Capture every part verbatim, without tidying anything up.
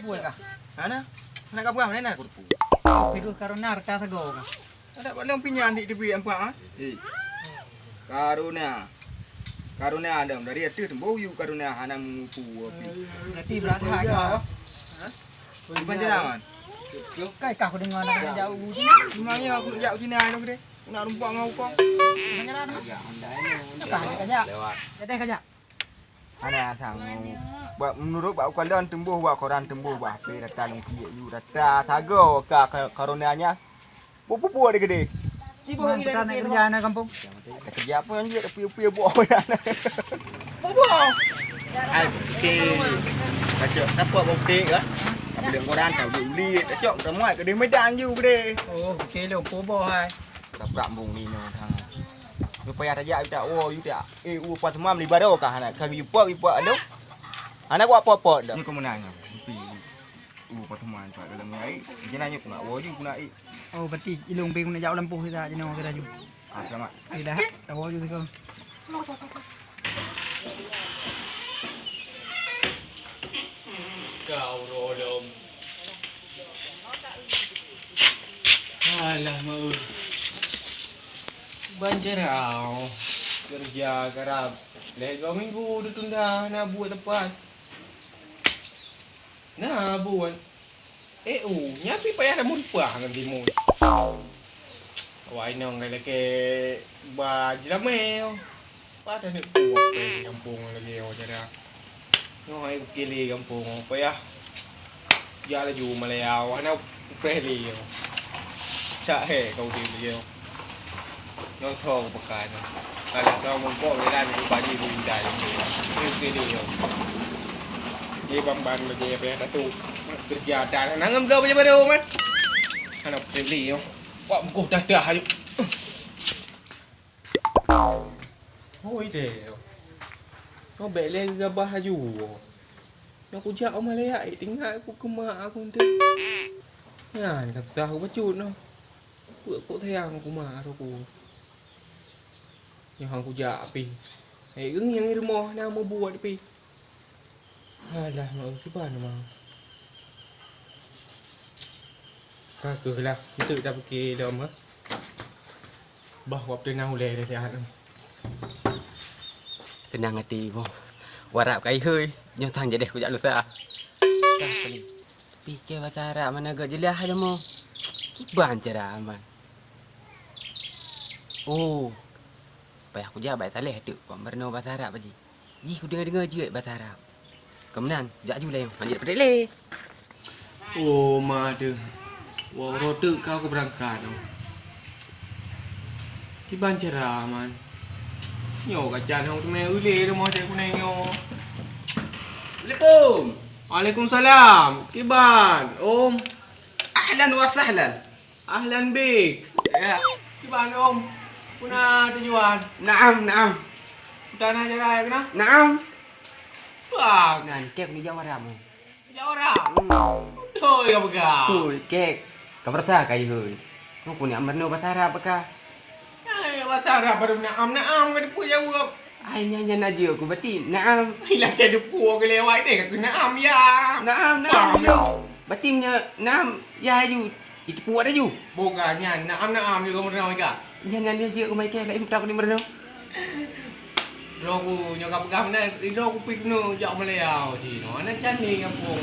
Buet kah? Hana. Hana ka buah, mana aku tepu? Virus corona rata sagoe kah? Ada bak lông pinyan di tepi empat, ha? Eh. Corona. Corona ada dari ateueh temboh yue corona hana mupu api. Berarti berat hai kah? Ha? Bukan jerawan. Kai kah aku dengar nak jak u. Memang ya aku nak jak u Cina tu gede. Aku nak rumpok ngon ukong. Bukan jerawan. Kah kajak. Jadi kajak. Hana sang. Bak, menurut bak ukalon temboh, bak koran temboh, bak H P rata lungkiek yu, rata sagoe ka, ka corona nyan. Pupu-pupu ada gede. Cuba kita nak kerja anak kampung. Ada kerja apa yang dia tapi apa buat apa dah. Pupu. Ai, okey. Kacau, siapa bau pek lah? Boleh koran tak boleh beli, kacau, kita muat ke di Medan ju gede. Oh, okey lo, pupu hai. Prak-prak bung ni nyoe. Supaya tajak yu tak, oh, yu tak. Eh, u pas semam di baroe kah anak. Kami yu pok, yu pok aduh. Anak buat pok-pok dah. Ni kau menang. Tapi u pas semam tak dalam ni ai. Jangan nyoe kena, oh, yu kena ai. Oh, berarti ilong beng nak jak lampu kita je nyoe kita ju. Ah, selamat. Eh, dah. Tahu ju kau. Kau rolom. Alah, Mak. Ban carao kerja karab. Lhèe dua minggu ditunda, na buet tepat. Na buet. Eh, oh, nyan pih payah dah meurumpah ngon timun. Awak inong ka lakèe ba jilamèe. Pat aneuk puak di gampông lagèe nyoe cara. Nyoe hai ukèe lé gampông, payah jak laju Malaya, hana upreh lé nyoe. Cak he ka udép lagèe nyoe. Nyoe tho kupeugah nyoe. Kalau kau mumpok jalan, ibaji beuindai. Ni ukèe lé nyoe. Dia ban-ban lagèe payah tatu. Kerja dan hana ngam bloe baju baru, man. Hana upreh lé nyoe. Wak bungkôh dah-dah ayu. Hôi deh. Nyoe bèk lé geugabah laju. Nyoe kujak u Malaya, eh, teuingat ku keu mak aku enteuk. Nyan ka susah kubacut nyoe. Peue kok sayang ku mak aku. Nyoe han kujak pih. Eh, geungieng rumoh na meubuet pih. Alah, mak, kiban, mak. Ka keuh lah, enteuk tapike lom, eh. Bah, wap teunang ulèe lé siat. Seunang até, boh. Warab kai hôi, nyoe sang jadeh kujak lusa. Dah, Kali. Pike basa Arab mana gak jeulaih lom. Kiban cara aman. Oh. Payah kujak bai Saleh teuk, kok meurunoe basa Arab, Pak Ji. Jih kudeungoe-deungoe jeuet basa Arab. Keumeunang, jak ju lé, han jeuet trép lé. Oh, ma teuh. Wah, uroe teuk ka kubeurangkat, oh. Kiban cara, man. Nyoe gacan hong teumé ulèe rumoh cek kuneng nyoe. Assalamualaikum. Waalaikumsalam. Kiban, Om? Ahlan wa sahlan. Ahlan bik. Ya. Kiban, Om? Peue na tujuan? Naam, naam. Peue na cara ya keunan? Naam. Bang. Nan, kek ni jawara mu. Jawara? Hmm. Beutôi ka peugah. Beutôi, kek. Ka peurasa ka ihon. Ngon peue ni amar nyoe basa Arab ka? Eh, basa Arab baru naam, naam ka teupeu jaweueb. Ai nyan, nyan na jeuet ku batin. Naam. Ilakèe teupeu ke lewat deh ka naam ya. Naam, naam. Naam. Batin nyan naam ya aju. Itu kuat aju. Boga nyan naam, naam juga meurunoe ka. Nyan, nyan dia jeuet ku mai kèe laén tak di meurunoe. Droe ku nyoe ka peugah meunan, droe ku pih keunoe jak Malaya cit. Hana cani gampông.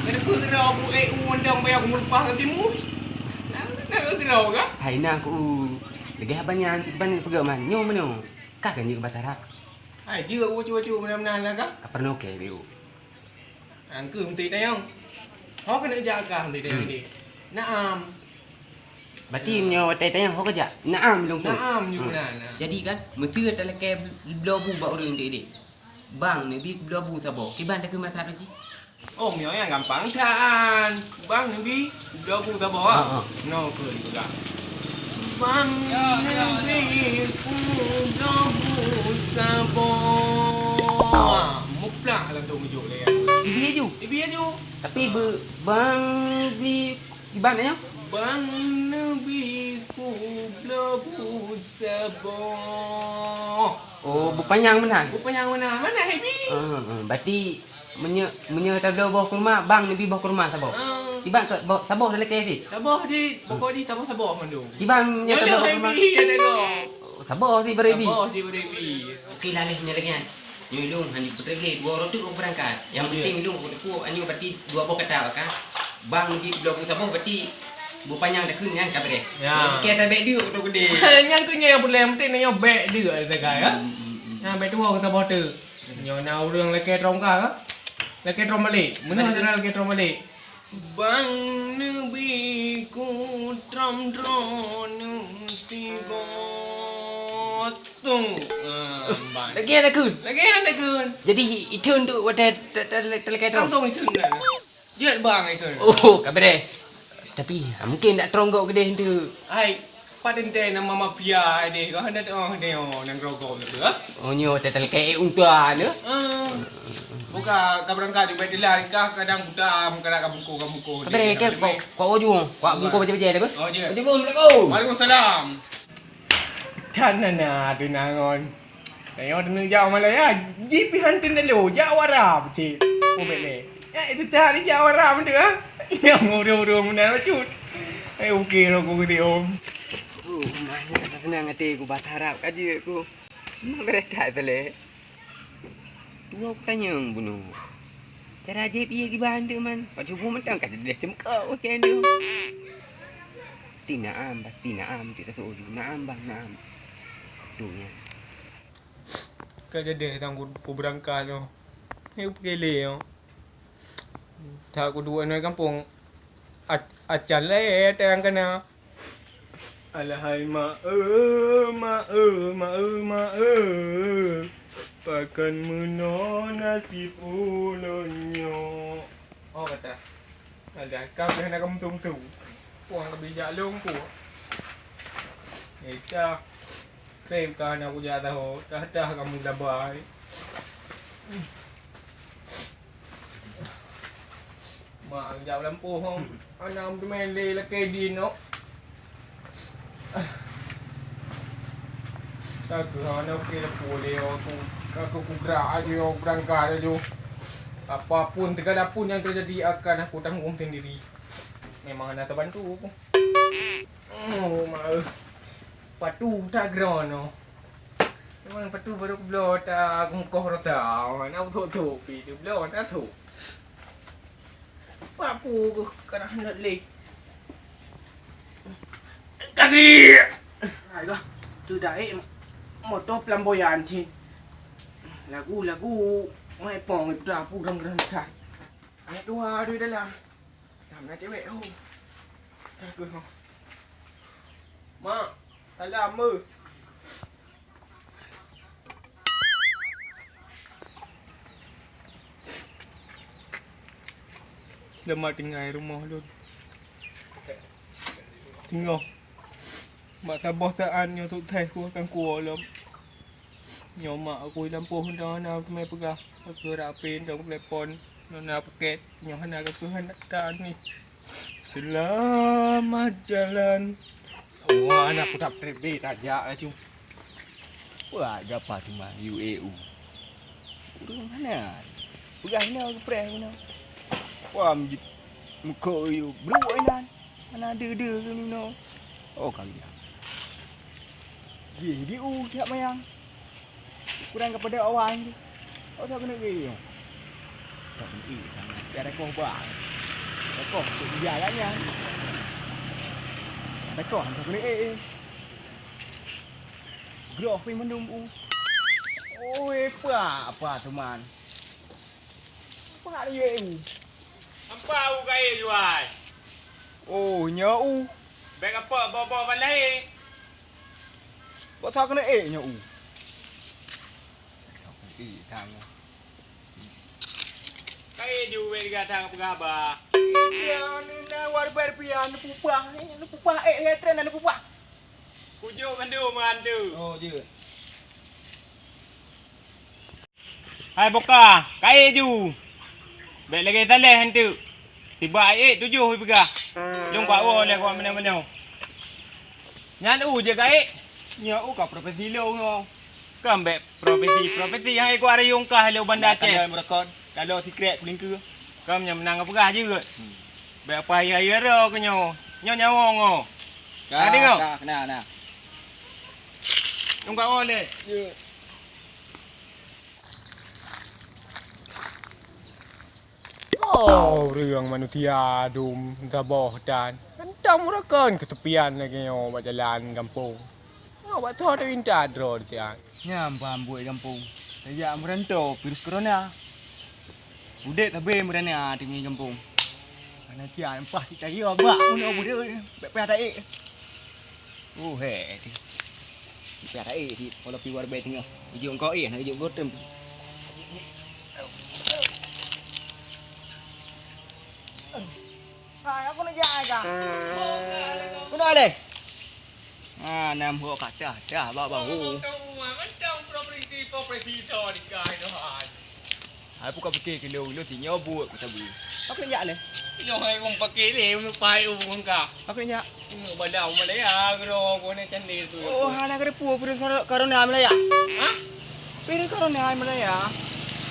Ka teupeu droe ku eh u mantong payah ku meuleupah ngon timun. Nah, nah, droe ka? Hai na ku. Lagèe haba nyan, cit ban peugah man. Nyoe meunoe. Ka kan jeuet basa Arab? Hai, jeuet bacut-bacut meunan-meunan lah ka? Ka peurunoe kèe biu. Angkeu meuntri tayong. Ho keuneuk jak kah meuntri tayong deh? Naam. Berarti nyoe watèe tayong ho kajak? Naam lungkot. Naam, nyoe na, na. Jadi kan, meuseu talakèe bloe bu bak ureueng deh. Bang, neubi bloe bu saboh. Kiban takheun masa tu cit? Oh, nyoe nyang gampang that. Bang, neubi bloe bu saboh, ha? Ha, ha. Nyoe keuh dipeugah. Bang, neubi bloe bu saboh. Ha, muplak langsung ujuk dia. Ibi aju? Ibi aju. Tapi be-, bang bi-, iban ya? Bang neubi ku bloe bu saboh. Oh, bupanyang meunan? Bupanyang meunan. Mana ibi? Ah, ah, berarti Meunyoe, meunyoe tabloe boh kurma, bang neubi boh kurma saboh. Ah. Kiban saboh, saboh talakée cit. Saboh cit, pokok jih saboh-saboh mandum. Kiban meunyoe tabloe boh kurma. Nyoe lôn bi, ya, tengok. Oh, saboh cit baru bi. Saboh cit baru bi. Oke lah leh nyoe lagée nyan. Nyoe lôn hana kupeutreuk lé, dua uroe teuk kubeurangkat. Nyang penting lôn kuteupue, nyoe berarti dua boh kata ka. Bang jih bloe saboh berarti bupanyang takheun nyan ka beureh. Ya. Oke, tabek deuk tu gede. Nyan keuh nyan nyang peureulée, yang penting nyoe bek deuk ada ka ya. Hmm, hmm, hmm. Nah, bek dua kita boh teuk. Nyoe na ureuëng lakée trong ka, ka? Lakée trong balek. Meunoe cara lakée trong balek. Bang neubi ku trong droeneuh sigoe teuk. Ah, bang. Lagée na kheun. Lagée na kheun. Jadi, itheun tu watée ta-, ta-, ta-, talakée trong. Kantong itheun na. Jeuet bang itheun. Oh, ka beureh. Tapi, ah, mungkin dak trong gok keudeh tu. Hai, pat teuntée nama mafia deh. Kau hendak tengok deh, oh, nang rogom tu, ah. Oh, nyoe teutel kek unta tu. Ah. Buka ka berangkat juga telah nikah kadang buta mengkara ka buku ka buku. Ka beureh ke kok, kok ujung. Kok buku baca-baca dah, beuh? Oh, je. Assalamualaikum. Waalaikumsalam. Tan na na tu nangon. Nyoe teungeujak Malaya, jih pih han teunelo, jak Wara cit. Ubek lé. Ya, itu tadi jak Wara beutôi, ha? Nyang urung-urung meunan bacut. Eh, oke lah aku kata, Om. Oh, mah, tak senang hati aku bahasa Arab ka jeuet aku. Memang beres tak, Saleh? Dua pertanyaan bunuh. Cara jép ié kiban tu man. Pak cubu mantong ka jelas cemkok ujian tu. Ti naam, pasti naam, ti tasuk uju. Naam bang, naam. Tu nya. Ka jadi tang ku, ku berangkat tu. Ni ku pergi lé tu. Tak ku dua anak kampung. Ac-, acan lé tang kena. Alahai ma e, ma e, ma e, ma e. Pakon meunoe nasib ulôn nyoe. Oh, kata. Alah, ka pih hana kamu tung-tung. Puang ka bijak lôn pu. Ita. Krem ka hana kujak tahu. Dah-dah kamu dabai. Mak jak lampu hom. Anak teumé lé lakée jinoe. Takeuh hana oke lampu lé aku. Aku kugrak aju, berangkat aju. Apapun segala pun yang terjadi akan aku tanggung sendiri. Memang hana terbantu aku. Oh, mak. Patu tak gerono. Memang patu baru bloe tak gengkoh rasa. Mana betul tu pi tu bloe tak tu. Papu ke kerah nak leh. Kaki. Hai kah. Tu dah eh motor pelamboyan cit. Lagu lagu mai pong itu dah purang-purang dah. Anak dua tu dalam. Dah nak cewek tu. Takut tu. Mak, salam meh. Selamat tinggai rumoh lôn. Teungoh. Mak saboh saát nyoe sukses ku akan kuwoe lom. Nyoe mak aku lampôh dong na teumé peugah. Aku rapi dong telepon. Nyoe na paket. Nyoe hana ka keuhan dah ni. Selamat jalan. Wah, anak aku tak trip deh, tajak laju. Wah, gapa tu mah U A U. Ureueng hana. Peugah hina geupréh guna. Wah, meuji-, meuko U, bruk inan. Hana deu-deu geunoe. Oh, ka geuh. Jih di u siap mayang. Kurang kepada awak ni. Oh, tak kena gini. Tak kena eh. Biar rekoh bang. Rekoh tu dia lah ni. Rekoh tak kena eh. Groh pun mandum u. Oi, apa, apa tu man? Apa ni ye u? Apa u kai jual? Oh, nya u. Bek apa bobo balai? Bak tak kena eh nya u. Eh, tang. Kai ju wei gata peugah ba. Ya, ni na war bar pian pupah, ni pupah eh, eh, tren na pupah. Kujok mandum mantu. Oh, je. Hai boka, kai ju. Bek lagée taleh hantu. Tiba ayek tujoh peugah. Lung kuat woe lé kuat mana-mana. Nyan u je kai. Nya u ka profesi lung no. Kan bek profesi, profesi yang ikut arayung kah lé Banda Aceh. Kandai merekod. Taloe sikrek kulingkeu. Kam nyang meunang peugah jeuet. Hmm. Bèk payah-payah ro keu nyoe. Nyoe nyawong oh. Ka, ka, na, na. Tunggu oleh. Ya. Oh, ureueng manusia dum saboh tan. Hantom uroe kon keusepian lagèe nyoe bak jalan gampông. Nyoe bak soe teuintat droe teuh. Nyan paham buet gampông. Tajak meuranto virus corona. Udép sabe meurana teungoh gampông. Hana sia empah cit tayue bak meunoe budeu bèk payah taék. Oh, he, tu. Payah taék cit, walau pi warbe teungoh. Ijok engkau éh, nak ijok botem. Hai, aku nak jaga. Aku nak leh. Ah, nam hok ka dah, dah, bak bahu. Mantong, mantong properti, properti tu dikai tu hai. Hai, buka pike kilo, kilo sinyo buet ku sabu. Apa nak jak leh? Nyoe hai kong pakai leh, untuk pai u bukan ka. Apa nak jak? Ini balau Malaya, kena kau nak candil tu. Oh, hana kena pu, virus kor-, corona Malaya. Hah? Virus corona Malaya.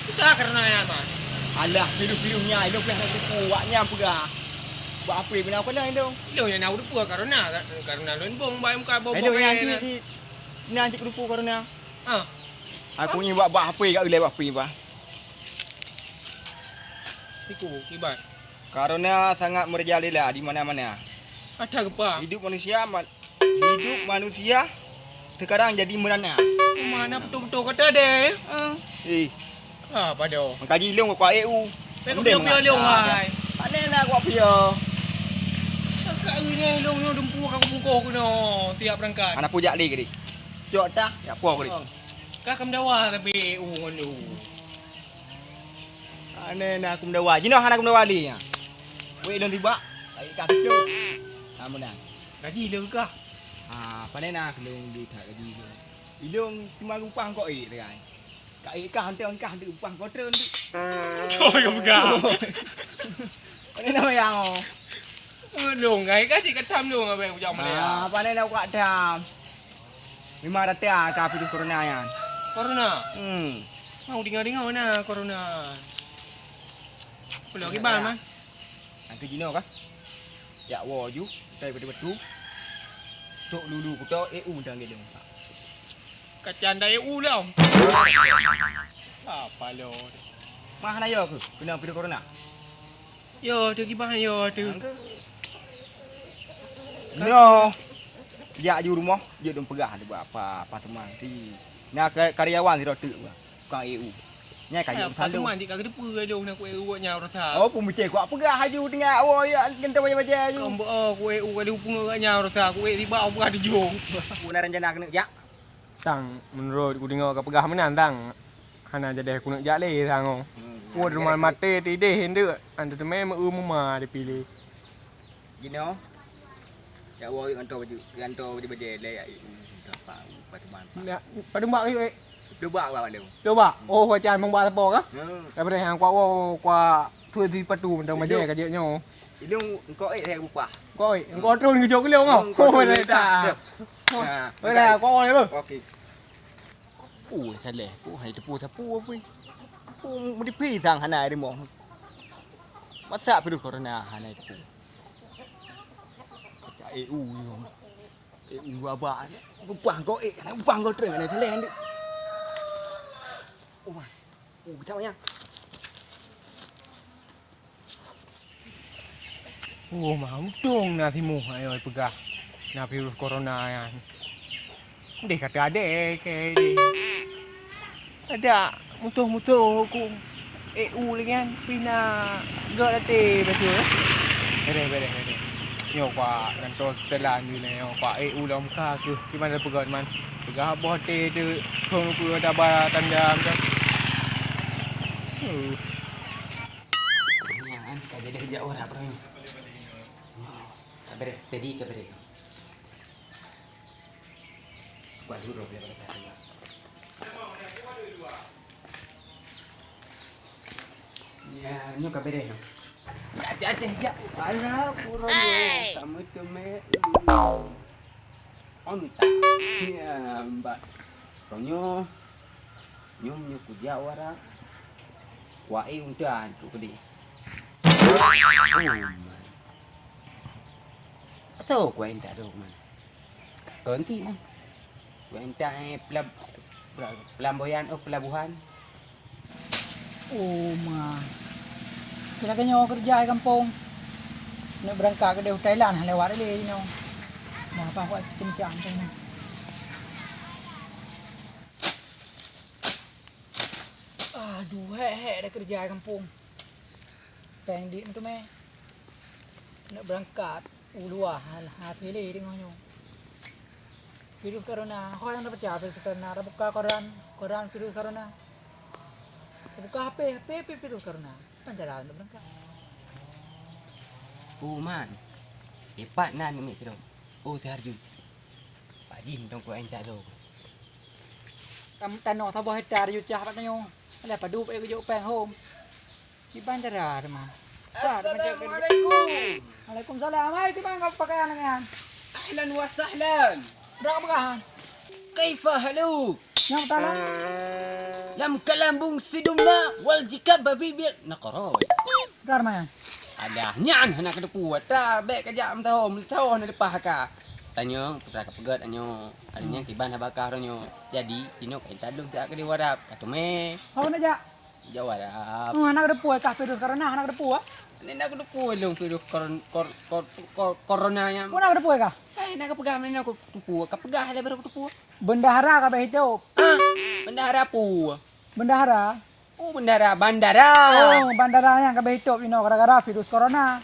Sudah corona ya, Mas. Alah, virus-virus nya, ilong pih hana kena pu, wak nya peugah. Buat apa bina kena ilong? Ilong yang nak udah pu corona, corona lon bong, baik muka bong. Ilong yang di, di, Nyan cit keurupu corona. Ha. Aku nyoe bak, bak H P, kat ulèe bak H P bah. Iku, kiban. Corona sangat merajalela di mana-mana. Ada apa? Hidup manusia, ma-, hidup manusia sekarang jadi merana. Mana betul-betul kata deh? Ah. Eh. Ha, pado. Mangkaji lôn kuat E U. Pek piyo-piyo lôn hai. Pane na kuat piyo. Ka uini lôn nyoe dumpu ka kupungkoh keunoe tiap rangkat. Hana pujak lé gede. Cok tah, ya po gede. Ka kam dawa tapi E U ngon lôn. Pane na kum dawa. Jinoe hana kum dawa lé nya. Wei lôn tibak. Ai ka tu. Amun dah. Gaji lôn kah? Ha, pane na lôn di tak gaji lôn. Ilôn cuma gupang kok eh dengan. Ka ikah hanteu, ikah hanteu upah kotre hanteu. Kau yang pegang. Ini nama yang oh. Lôn, ai ka cik katam lôn abang bujang Malaya. Ah, apa ni nak buat dam? Memang rata ka virus corona yan. Corona? Hmm. Mau dengar-dengar na corona. Pulau kiban man. Angka jinoe kah? Jak woe ju, tai batu-batu. Tok lulu kuto, eh, u mantong gedong. Kacang dai u lom. Apa lo? Mah na yo ke? Kena virus corona. Yo, tu kiban yo tu. No. Jak ju rumoh, jeuet dong peugah tu apa, apa teman ti. Na ka-, karyawan sidroe teuk bah. Tukang E U. Nyan ka jeuet peusalu. Teman ti ka geuteupeue dong na ku E U nyan rasa. Oh, peumeucé kuat peugah aju tinggai awak ya, kentang bajai-bajai aju. Kau mbok oh, ku E U ka dipeue nyan rasa, ku E U tiba peugah tujoh. Ku na rencana keuneuk jak. Tang, meunurot kudeungoe ka peugah meunan, tang. Hana jadeh kuneuk jak lé, tang, oh. Hmm, ku rumoh maté tideh endeuk, antu teumé meu-eu muma dipiléh. Jinoe, jak woe kantor baju, kantor baju bajai lé, ya, hmm, apa, apa teman. Ya, padum bak, eh, eh. Dua bak, bak, bak, bak. Dua bak? Hmm. Oh, wacan mong bak sapo kah? Hmm. Daripada yang kuat woe, kuat tuan sipatu, mantong bajai ka jeuet nyoe. Ilung engkau eh, saya upah. Engkau eh, engkau turun ke jok ilung, oh. Hmm, engkau turun, tak. Dah. Oh, dah, kuat woe, beuh. Okey. Oh, salah. Oh, hai teupeu sapu apa? Oh, meudipi sang hana ada moh. Masa virus corona hana teupeu. Kata E U ni. E U babak ni. Upah kau eh, upah kau terang ni salah ni. Oh, man. Oh, kejap ya. Oh, mah untông na simuh ayo peugah na virus corona nyan. Deh kata adek ke deh. Ada mutoh-mutoh hukum E U lagi kan pina gak lati betul. Bereh, bereh, bereh. Nyoe kuak ngantos setelan jih nyoe kuak E U lom ka keuh. Di mana peugah man? Peugah boh te tu kong ku ada ba tanda macam. Nyan, ka jadi jak orang perang. Ka bereh, tadi ka bereh. Kuat dulu boleh berkata juga. Ya, nyoe ka bereh nyoe. Jak, jak, jak, jak. Alah, pura nyoe. Tak meuteumé. Om tak. Ya, mbak. Nyoe. Nyoe, nyoe kujak warak. Wah, eh, unta tu keudeh. Oh, man. Atau kuah intat tu, man. Ganti, man. Kuah intat, eh, pelab-, pela-, pelamboyan, oh, pelabuhan. Oh, ma. Kira-kira nyoe kerja di kampung. Nak berangkat ke Thailand, lewat lé, you know. Nah, apa buat cincang tu, nah. Aduh, hek-hek dah kerja di kampung. Peng dik tu meh. Nak berangkat u luwa, ha, ha, tele deungoh nyoe. Virus corona, ho nyang tapeucah virus corona, tabuka koran, koran virus corona. Tabuka H P, H P pih virus corona. Pan cara nak berangkat. Oh, man. Hebat nan ni, Mek Kiro. Oh, si Harjun. Pak Jim tong kuah intat tu. Tam-, tanoh saboh hektar yu cah pat tanyoe. Alah, padub, eh, geujok peng hom. Kiban cara teuma. Assalamualaikum. Waalaikumsalam. Hai, kiban kau pakaian dengan? Ahlan wa sahlan. Dak peugah. Kaifa haluk? Nyang utama. Lam kalambung sidumna wal jika babi biak nakoro. Dar maya. Alah, nyan hana keudeupu. Ta bèk kajak meutahom, meutahom na leupah ka. Tanyong, putra ka peugöt anyoe. Hari nyan kiban haba kah uroe nyoe. Jadi, inoe ka intat lôn siat keudeh u Arab. Ka teumé. Ho na jak? Jak u Arab. Oh, hana keudeupu kah virus corona, hana keudeupu, ah? Ni na keudeupu lôn virus koron-, kor-, kor-, kor-, corona nyan. Hana keudeupu kah? Eh, na kapeugah meunan, na keudeupu. Kapeugah lé baru keudeupu. Bendahara ka beh itu. Ah, bendahara pu. Bendahara? Oh, bendahara, bandara. Oh, bandara nyang ka beh hitop inoe gara-gara virus corona.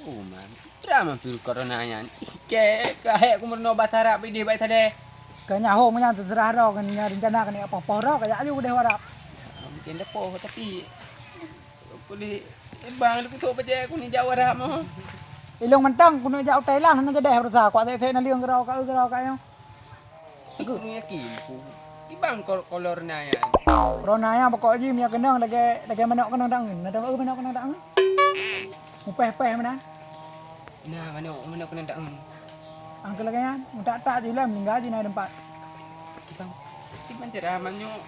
Oh, man. Drama virus corona nyan. Kèe, ka hèk ku meurunoe basa Arab ideh bak Saleh. Ka nyak hom nyan teuseurah droe, ka nyan rencana ka nyak poh-poh droe, ka jak aju keudeh u Arab. Mungkin dah poh, tapi ku di, bang, di kusok pajak ku ni jak u Arab mah. Ilong mantong, ku nak jak u Thailand, hana jadeh berusaha. Kuat sek-sek na liang geurau ka, geurau ka nyoe. Aku yakin ku. Ibang kor-, kolor na ya. Corona nyan pokok jih meunyo keunong lagèe, lagèe manok keunong daun. Ada manok keunong daun? Mupèh-pèh meunan. Nah, manok, manok keunong daun. Angka lagèe nyan, mutak-tak jih lah, meninggal jih na tempat. Ibang, ibang cara manok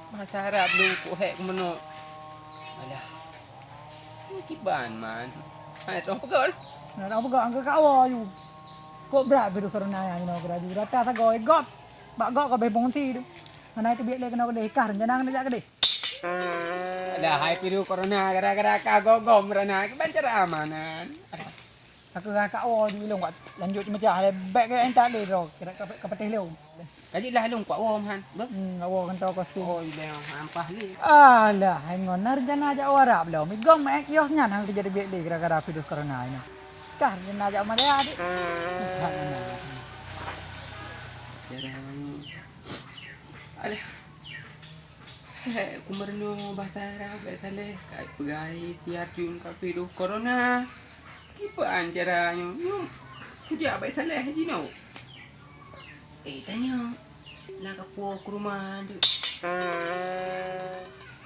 bahasa Arab dulu, kok hek manok. Alah. Kiban man. Hai, tong pegol. Nah, tong pegol, angka kawa yu. Kok brat virus corona nyan inoe keuraju. Rata sagoe gop. Bak gop ka beh fungsi tu. Hana teubiet lé keunoe keudeh, kah rencana keuneuk jak keudeh. Alah, hai virus corona, gara-gara kah gop-gop meurana, kiban cara amanan. Aku rasa kak wo di lôn, lanjut macam hal bèk ke entak lé droe, ka, ka, ka patéh lôn. Ka jeuet lah lôn kuat wo meuhan. Beuh. Hmm, wo kantô kostum. Oh, ilèe ampah lé. Alah, hai ngon na rencana jak u Arab lom. Igom mek kios nyan hang teujadi biet lé gara-gara virus corona inoe. Kah rencana jak u Malaya, dek? Subhanallah. Alah. Hek, ku meurunoe basa Arab, Bèk Saleh, ka peugah hai si Arjun ka virus corona. Kiban cara nyoe? Nyoe kujak Bèk Saleh jinoe. Eh, tanyoe, na kapuwoe keu rumoh deuek.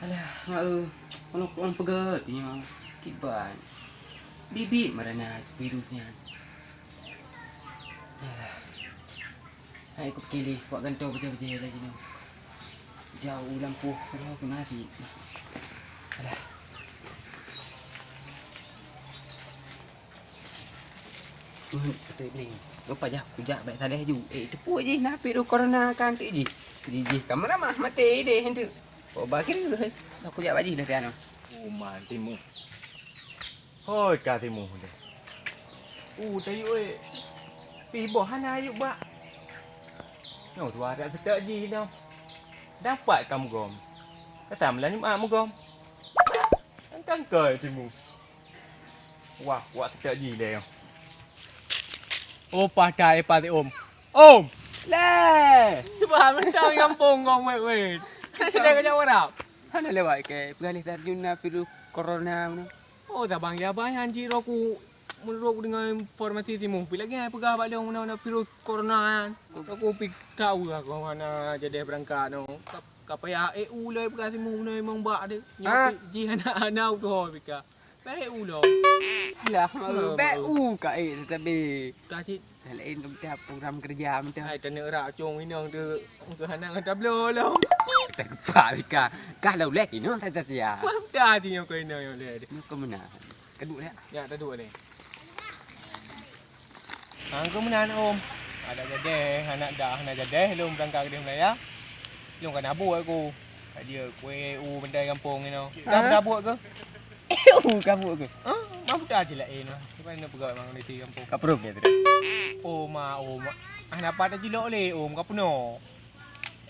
Alah, ma eu, keunoe kuong peugöt nyoe. Kiban. Biet-biet meurana virus nyan. Alah. Hai, kupike lé, kuat gantoe bajèe-bajèe lagèe nyoe. Jauh u lampôh, uroe keunoe cit. Alah. Hmm, beutôi bling. Lupa jah, kujak Bèk Saleh ju. Eh, teupeu jih na virus corona kan tu jih. Jih, jih ka meuramah maté deh tu. Kok bagi tu, hei. Dah kujak bak jih dah, Tiano. Uma timu. Hôi, ka timu deh. Uh, tayue, eh. Pih boh hana yue bak. Nyoe tuha dak seutôt jih nyoe. Dapat ka meugom. Kata meulan Jumat meugom. Kan kangkoi timu. Wah, wak seutôt jih deh nyoe. Oh, pakai pati om. Om! Leh! Cuba mentang gampông ngom wet-wet. Kan sedang kerja orang. Hana lewat ke, peugah lé Tarjun na virus corona meunan. Oh, tabang ya, bah, nyan cit roh ku, meunurot ku deungoe informasi simoh, pi lagèe nyan peugah bak lôn na, na virus corona nyan. Roh ku pi tau lah keu hana jadeh beurangkat nyoe. Ka, ka payah E U lé peugah simoh meunan memang bak deh. Nyoe pi jih hana, hana utoe pih ka. Bèk E U lom. Lah, bèk U ka, eh, tetapi. Ka cit. Laén ka mita program kerja mita. Hai, taneuk rak cong inong tu, engkau hana ngon tablo lom. Kita kepak bika. Kah lau lek inong tak setia. Mantap hati nyong kau inong nyong leh. Nyong kau meunan. Kedua lek. Ya, kedua leh. Hang kau meunan, Om. Ada jadeh, anak dah, anak jadeh, lom berangkat ke Malaya. Lom kan abuk aku. Dia kue u bentai kampung ino. Kau dah buat ke? U kabut ke? Ha? Mafuta je laén lah. Cuman nak peugah memang di kampung. Kaprok ya tadi. Oh ma, oh ma. Ah, napa tak cilok lé, Om, ka peunoh.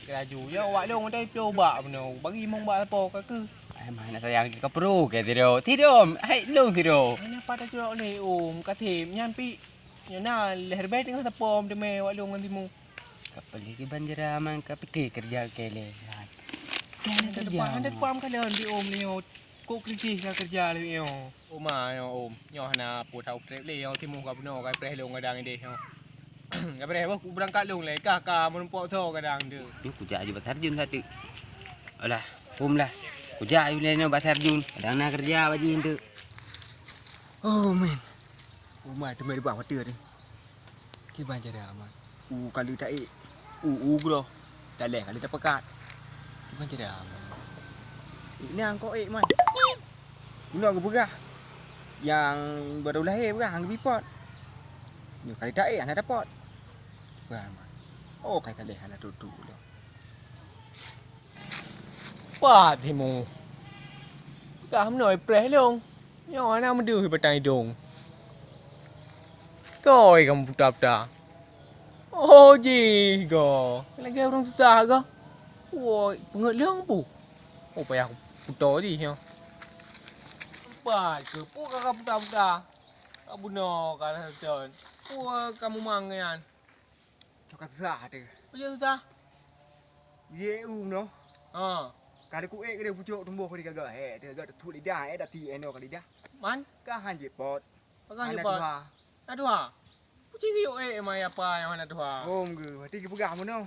Laju ya awak long tadi pio bak peunoh. Bagi mong bak lapo ka ke. Ai mana sayang kaprok ya tadi. Tidur. Hai long tidur. Ah, napa tak cilok lé, Om, ka tem nyampi. Nyoe na leher beh teungoh tapom teumé wak long ngon timu. Ka peuli kiban jera man ka pike kerja kele. Hana tapam, hana tapam ka lôn di Om nyoe. Kok keureuji ka kerja lé nyoe. Oma nyoe Om, nyoe hana peue tautreb lé nyoe timu ka bunoe ka preh long gadang ideh nyoe. Ka preh boh ku beurangkat long lé kah ka meurumpok soe gadang deuh. Nyoe kujak aju bak Sarjun sateuk. Alah, Om lah. Kujak aju lé nyoe bak Sarjun. Kadang na kerja bak jih teuk. Oh men. Uma teumé ribah watèe ni. Kiban cara aman. U kali taék, u, u groh. Talèh kali tapeugah. Kiban cara aman. Ini angkot ék man. Guna geupeugah. Nyang baru lahé peugah hang geupot. Nyoe kali taék hana dapot. Peugah man. Oh, kai talèh hana tutu lom. Pat himu. Peugah meunoe preh lông. Nyoe hana meudeuh batang idông. Kôi kamoe puta-puta. Oh jih goe. Lagèe ureueng susah goe. Woi, peungeuet lông pu. Oh payah kuto jih nyoe. Pat keu peue ka puta-puta. Ka bunoe ka lheueh thon. Peue ka mumang nyan? Cok ka susah teuh. Peue susah? Yue u noh. Ha. Ka lheueh kuék keudeh pucôk tumbôh di gaga. Hé, teuga tutut lidah, eh, dati eh noh ka lidah. Man? Ka han jipot. Pakon hana jipot? Tuha. Na tuha. Pucéng yue ék mai apa nyang hana tuha? Hom geu, hati geupeugah meunoe.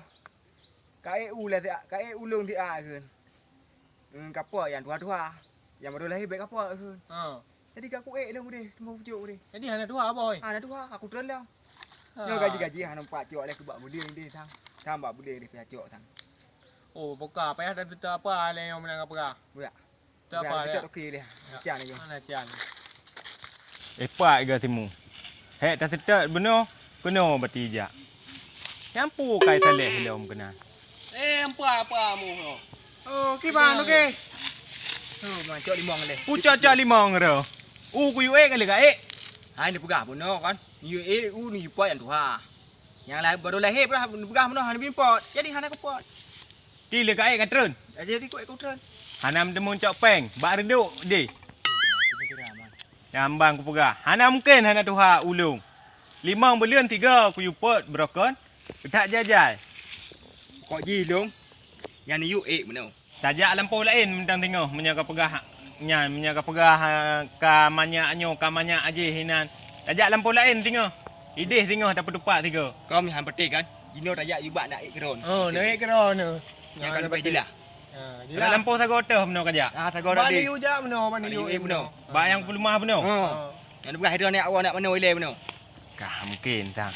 Ka ék u lah, ka ék ulôn di a kheun. Hmm, kapok nyang tuha-tuha. Nyang baru lahé bèk kapok kheun. Ha. Jadi ka kuék lôn udeh, teuma pucôk udeh. Jadi hana tuha apa, oi? Hana tuha, aku treun lom. Ha. Nyoe gaji-gaji hana meupat cok lé keu bak buleuen deh, sang. Sang bak buleuen deh payah cok, sang. Oh, boka payah dan tutoe apa lé nyang meunang apa? Buyak. Tutoe apa lé? Tutoe oke lé. Ya. Kian lagi. Mana kian? Eh, pak iga timu. Hek taseutôt bunoe, keunoe bati jak. Nyang pu kai taleh lom keunan. Eh, ampa, ampa mu nyoe. Oh, kiban, oke. Oh, man, cok limong leh. Pu cok-cok limong ro. U kuyue ék kali ka ék. Hai, ni peugah bunoe kan. Yue ék u ni pot nyang tuha. Nyang laén baru lahé peugah, peugah bunoe hana bimpot. Jadi hana kupot. Ti lé ka ék ka treun. Jadi kuék ku treun. Hana meuteumé cok péng, bak reudok deh. Nyang ban kupeugah, hana mungken hana tuha ulông. Limong buleuen tiga kuyue pot beurokon, peutak jajai. Kok jih lông, nyan yue ék meunoe. Tajak lampôh laén mantong singoh, meunyoe ka peugah nyan, meunyoe ka peugah, ha, ka manyak nyoe, ka manyak ajih inan. Tajak lampôh laén singoh. Ideh singoh tapeutupat sigoe. Kau meuhan patéh kan? Jinoe tajak yue bak nak ék keudroe. Oh, nak ék keudroe. Nyang ka leubeh jeulaih. Ha, jeulaih. Lampôh sagoe teuh meunoe kajak. Ah, sagoe teuh. Bani yue jak meunoe, bani yue ék meunoe. Bak nyang peuleumah meunoe. Ha. Nyang peugah droe aneuk awak nak meunoe ilée meunoe. Ka mungken sang.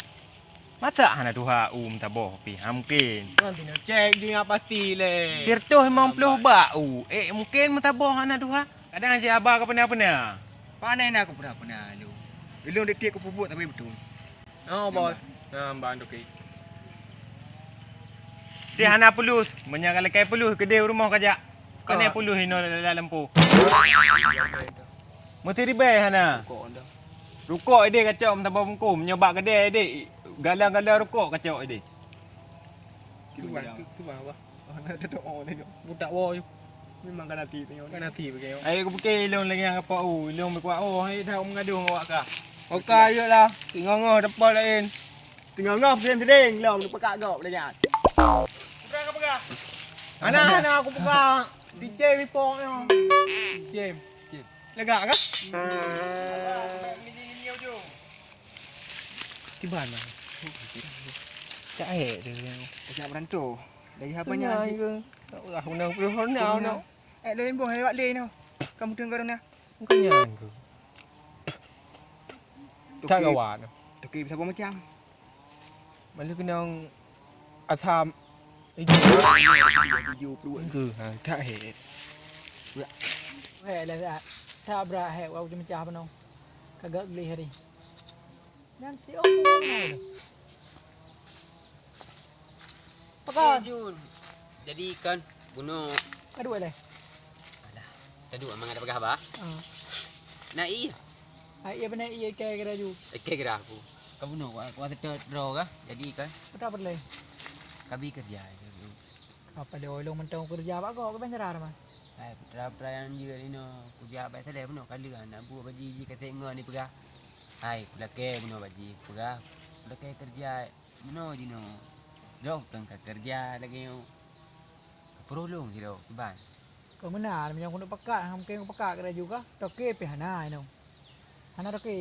Masa hana tuha u meusaboh pih? Ha mungken. Nanti nak cek je nyang pasti lé. Siratoh limong ploh bak u. Eh, mungken meusaboh hana tuha. Kadang si haba ka peuna-peuna. Pane na ku peuna-peuna lu. Ulôn detik ku pupuk tapi beutôi. Oh, bos. Nah, mbak antuk. Ti hana pulus. Meunyoe ka lakée pulus, keudeh rumoh kajak. Pane pulus inoe lam lampôh. Meusti ribée hana. Rukok ideh kacok meusaboh bungkôh, meunyoe bak keudè ideh, galang-galang rukok kacok ideh. Kiban, kiban, bah. Hana teudoa lé nyoe. Butak woe. Memang ka nati teuh nyoe. Ka nati bagi nyoe. Ayo kupiké ilôn lagèe nyang apa u, ilôn beukuat oh, hai dah meugadoh ngon awak kah. Oka yuk lah. Singoh-ngoh teupot laén. Singoh-ngoh sidéng-sidéng lom neupeugah gob lé nyan. Peugah ka peugah. Hana, hana aku peugah. Ticém ipok nyoe. Ticém. Lagak kah? Kiban mah. Cak ék tu. Cak beranto. Dari apa nya anjing? Tak urah guna puluh horna. Eh, lo lemboh lewat le no. Kamu tengok rona. Bukan nyan tu. Tak kawan. Toke bisa macam. Malu keunong asam. Tujuh puluh. Ke, ha, tak he. He lah, tak. Tak berat he, wau mecah beuno. Kagak gleh hari. Nyan si Ong. Pakon? Eh, Jun. Jadi kan bunoe. Aduh, leh. Alah. Tadu mangat peugah bah. Ah. Na iya. Ah, iya benar iya ke geura ju. Ke geura aku. Ka bunoe wa, wa seutôt droe kah? Jadi kan. Betul apa leh? Kabi kerja. Apa dia ulung mentong kerja bak kok ke penjara mah? Hai, putra-putra nyang jeuet inoe, kujak bak saleh bunoe kali kan, nak buet bak jih, jih kasek ngon ni peugah. Hai, kulakée bunoe bak jih, peugah. Kulakée kerja bunoe jinoe. Droe teuka kerja lagée nyoe. Kapeureuh lôn sidroe, kiban. Keu meunan, meunyoe keuneuk peugah, han mungken peugah keudroe juga. Toke pih hana inoe. Hana toke.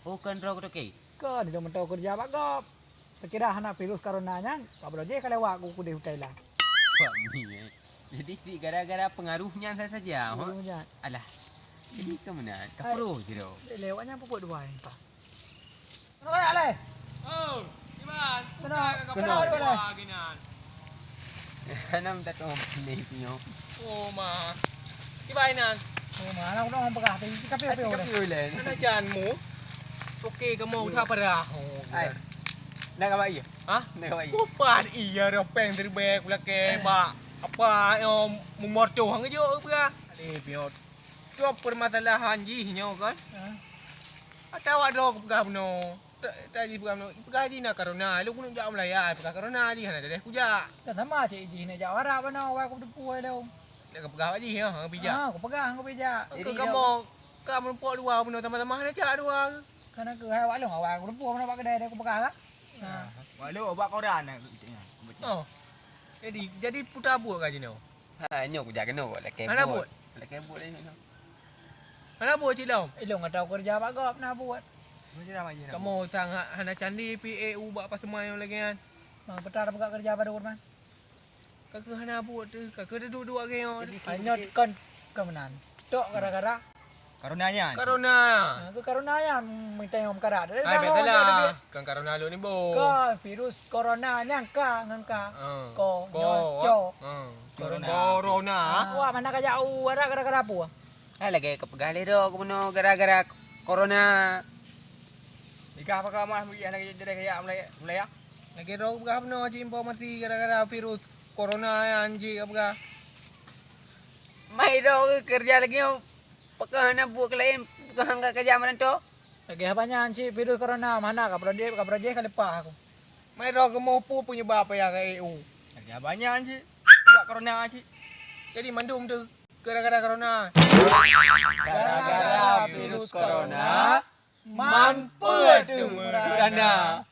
Oh, kon droe toke? Kon, ilôn mantong kerja bak gob. Sekira hana virus corona nyan, bak bloe jih ka lewat ku keudeh u Thailand. Wah, ni, eh. Jadi, si gara-gara pengaruh nyan saja, ho? Pengaruh nyan. Alah. Jadi, keu meunan, kapeureuh sidroe. Lewat nyan peubuet dua, eh, entah. Kenapa tak, Leh? Oh, kiban? Kenapa? Kenapa, Leh? Hana minta tolong pilih punya. Oh, ma. Kiban inan? Oh, ma, anak udah orang peugah, tapi, tapi, tapi, tapi, tapi, Leh. Mana janmu? Oke, kamu udah parah. Oh, ai. Nak kawan iya? Hah? Nak kawan iya? Bukan iya, dah peng terbek, ulak kebak. Apa, yang memorto hang je, apa? Alih, biar. Tu permasalahan jih nyoe kan? Ha. Atawa droe kupeugah bunoe. Tak, tak jih peugah bunoe. Peugah jih na corona. Lôn keuneuk jak u Malaya, peugah corona jih hana daleh kujak. Kan sama cit jih nak jak u Arab bunoe, awai kuteupue lom. Nak kupeugah bak jih, ya, hang pijak. Ha, kupeugah, hang pijak. Jadi kamoe, ka meurumpok dua bunoe sama-sama hana jak dua. Kan aku hai awak lôn, awai kuteupue bunoe bak keudai dah kupeugah kan? Ha. Wak lôn bak koran nak. Oh. Jadi, jadi puta buet ka jinoe? Ha, nyoe kujak keunoe buet lakée buet. Hana buet? Lakée buet nyoe. Hana buet cit lom? Ilôn ka tau keureuja bak gob na buet. Kamoe sang ha-, hana candi pih, eh, u bak paseumai lagée nyan. Ma, peue ta peugah keureuja bak Nurman? Ka keuh hana buet teuh, ka keuh duek-duek lagée nyoe. Jadi, nyoe kon keu meunan. Tok gara-gara Corona nyan. Corona. Ha, keu corona nyan meuteumé meukarat. Eh, hai, biasalah. Kan corona lôn ni, boh. Ka virus corona nyan ka ngon ka. Ha. Ko, ko, nyoe, co. Ha. Corona. Corona. Ha, wah, mana ka jak u Arab gara-gara apa? Hai, lagée kupeugah lé droe keunoe gara-gara corona. Ikah apa kau mah bagi anak jadi kaya mulai, mulai ya? Lagée droe kupeugah bunoe cit informasi gara-gara virus corona nyan cit kupeugah. Mai droe keureuja lagée nyoe. Pakon hana buet keu laén, pakon hana keureuja meunan toh? Lagée haba nyan cit virus corona, mana ka peureudeh, ka peureudeh ka leupah aku. Mai droe keumoe peue peunyeubab payah ka E U? Lagée haba nyan cit, buet corona cit. Jadi mandum tu gara-gara corona. Gara-gara virus corona, man peue teuma corona.